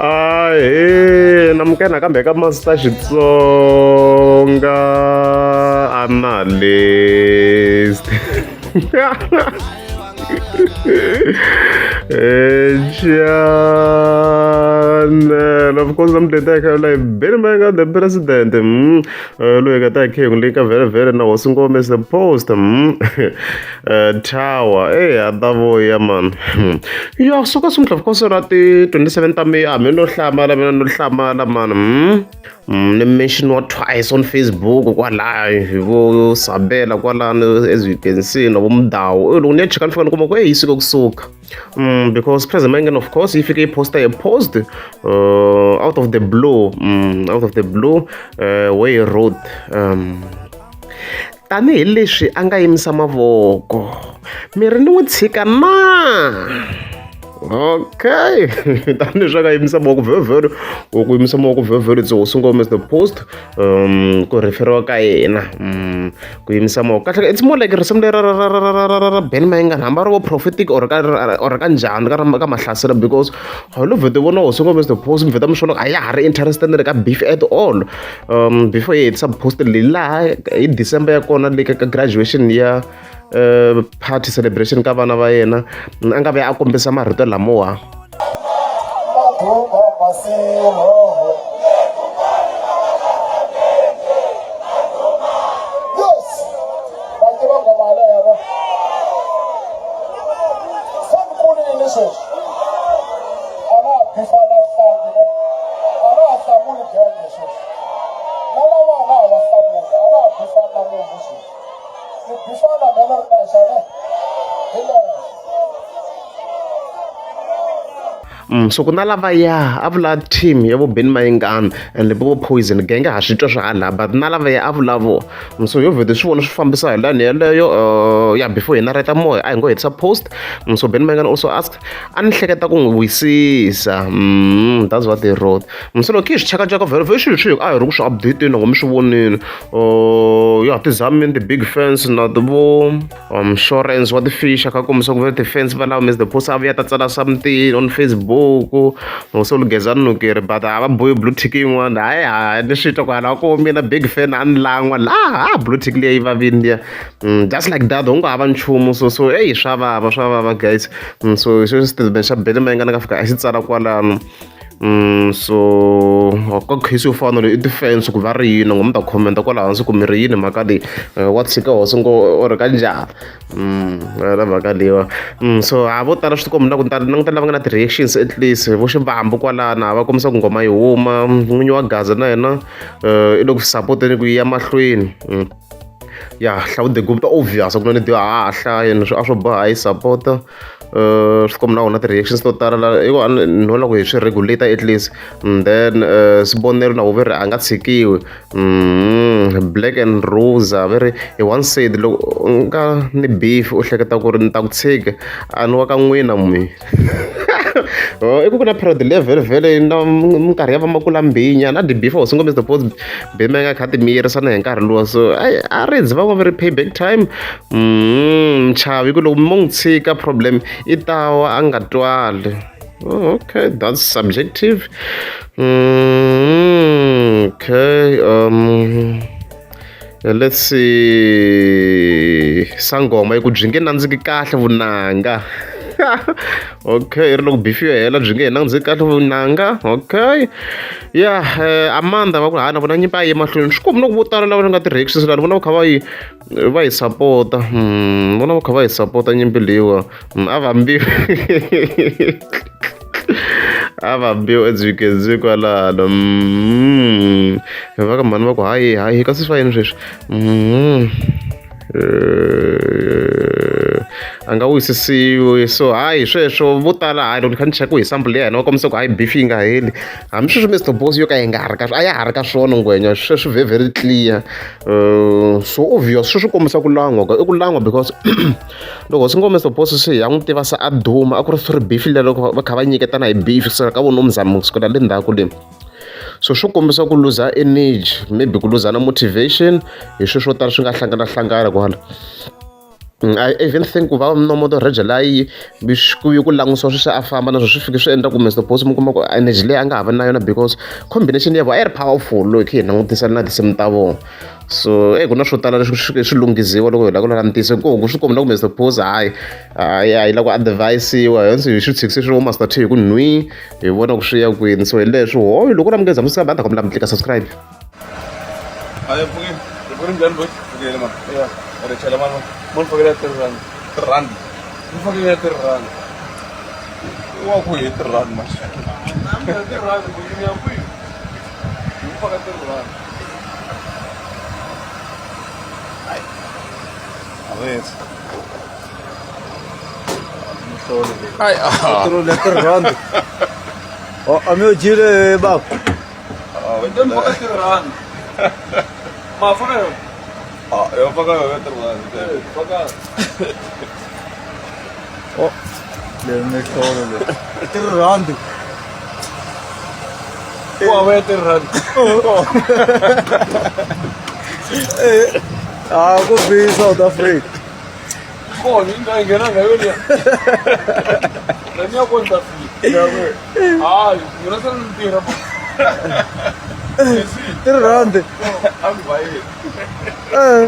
Ahee namukela nakambe ka Master Xitsonga Analyst. Channel of course I'm the tech like Benny Mayengani the president loyi nga ta hi khe hi n'wi link-a vhele vhele na hosi Ngome is the post Tower eya a ta vuya mani ya suka siku of course ra ti 27 ta May hambi no hlamala mina no hlamala mani ni mention-iwa twice on Facebook kwalaya hi vo Sabela kwalano as you can see na vo Mudau loko ni ya cheka ni fika ni kuma ku eyi yi suke kusuka because President Mayengani of course yi fike yi posta a post out of the blue out of the blue where he wrote tanihi leswi a nga yimisa mavoko mi ri ni n'wi tshika na okay tanihi leswi a nga yimisa mavoko very very or ku yimisa mavoko very very it's hosi Ngome is the post ku referiwa ka yena ku yimisa mavoko kahle it's more like risimu leri ra ra ra ra ra ra ra Benny Mayengani hambi a ri vo prophetic or ka or ka njhani ka ka mahlaselo because ho lo vhete vona hosi Ngome is the post mi vheta mi swi vona a ya ha ri interested na le ka beef at all before yi hetisa post leyi laha hi December ya kona le ka graduation ya party celebration ka vana va yena a nga vuya a kombisa marito lamawa. So ku na lavaya a vula team ya vo Benny Mayengani and vo Poison Gang ha swi twa swa hala but na lavaya a vula vo so yo vhete swi vona swi fambisa hi lani yeleyo ya before hi nareta moya a hi ngo hetisa post so Benny Mayengani also asked a ni hleketa ku n'wi wisisa that's what they wrote se loko hi swi chekacheka vhele vhele swilo swi a hi ri ku swi update-eni loko mi swi vonile ya ti-Zamin ti-big fans na vo insurance wa ti-fish a kha kombisa ku ve ti-fans va lava Miss the Post a vuya ta tsala something on Facebook se u Gezani Nukeri but a va bohi blue tick yin'wana hayi hayi ni swi twa ku hala ko mina big fan a ni lan'wa laha blue tick leyi yi vavini liya just like that u nga hava nchumu so so eyi swa vava swa vava guys so hi xo statement xa Benny Mayengani nga fika a xi tsala kwalano so ka case yo fana na leyi i ti-fans ku va ri yini ngo mi ta comment-a kwala hansi ku mi ri yini mhaka leyi wa tshika hosi ngo or ka njhani na mhaka leyiwa so ha vo tala swi tikomba na ku languta lava nga na ti-reactions at least vo xivambu kwalana va kombisa ku nghoma yi huma n'winyi wa gaza na yena i le ku support-eni ku yi ya mahlweni ya Hlawu the Gupta obvious ku na ni ha hlaya a swo boha yi support-a swi komba na wona ti-reactions to tala la i ku no loko hi swi regulate at least and then Sibonelo na vo ri a nga tshikiwi Black and Rosa va ri hi one said loko u nga ni beef u hleketa ku ri ni ta ku tshika a ni wa ka n'wina n'wi i ku ku na period leyi vhele vhele na minkarhi ya va makulambinya na ti-beef hosi ngome suppose Benny a nga kha ti miyerisa na hi nkarhi luwa so a ri ndzi van'wana va ri payback time chavi ku loko mo n'wi tshika problem i ta wa a nga twali oh, okay that's subjective okay let's see sangoma yi ku byi nge nandziki kahle vunanga okay ri loko beef yo hela byi nge he nandziki kahle vunanga okay ya Amanda va ku ha na vona nyimpi a yi emahlweni swi komba loko vo tala lava nga ti-reactions la ni vona va kha va yi va yi sapota vona va kha va yi sapota nyimpi leyiwa a vambiwi a vambiwi as you can see kwalano va ka mhani va ku hayi hayi kasi swa yini sweswi a nga wisisiwi so hayi sweswo vo tala hayi loko ni kha ni cheka hi sample ya hina va kombisa ku hayi beef yi nga heli hambi sweswi Mr Boss yo ka yi nga ha ri ka a ya ha ri ka swona ngwenya sweswi very very clear so obvious sweswi kombisa ku lan'wa i ku lan'wa because loko hosi ngo Mr Boss se ya n'wi tiva se a duma a ku ri swi ri beef liya loko va kha va nyiketana hi beef se ka vona mzamo kusukela le ndzhaku le so swo kombisa ku luza energy maybe ku luza na motivation hi sweswo swo tala swi nga hlangana hlangana kwala. I even think ku va nomoto reje layi ku yi ku langutisiwa sweswi a famba na swo swi fike swi endla ku Mr Boss mi kuma ku energy leyi a nga ha va na yona because combination ya vona a yi ri powerful loko hi kha hi langutisa na tinsimu ta vona so e ku na swo tala leswi swi swi lunghiziwa loko hi lava ku lava ntiyiso ku swi komba ku Mr Boss hayi hayi a yi lava ku advise-iwa hence hi swi tshikise swi vo Master T hi ku nwi hi vona ku swi ya kwini so hi leswo hoyi loko u ri amukeza musika banda kombela mi tlika subscribe. Hayi pfuki. Pfuki njhani boy? Pfukile man. Yeah. Ri chela mani. Mo ni fakela 3 rand. 3 rand. Ni fakela 3 rand. Wa ku hi 3 rand man. 3 rand ku ni ya kwihi? Ni faka 3 rand. Avesi. Hayi ah. Petrol ya 3 rand. Oh, a mi dyile baba. Ah, Ni faka 3 rand. Ma faka yona. Ah, yo faka yo 3 rand. Faka. Oh, leyi mihlolo leyi. 3 rand. Ku hava ya 3 rand. Eh, ah, ku bi South Africa. Kona yi nga nghena nga yona. La ni ya kona ta fika. Hayi, mina se ni tirha. 3 rand. A ku va yini? Eh.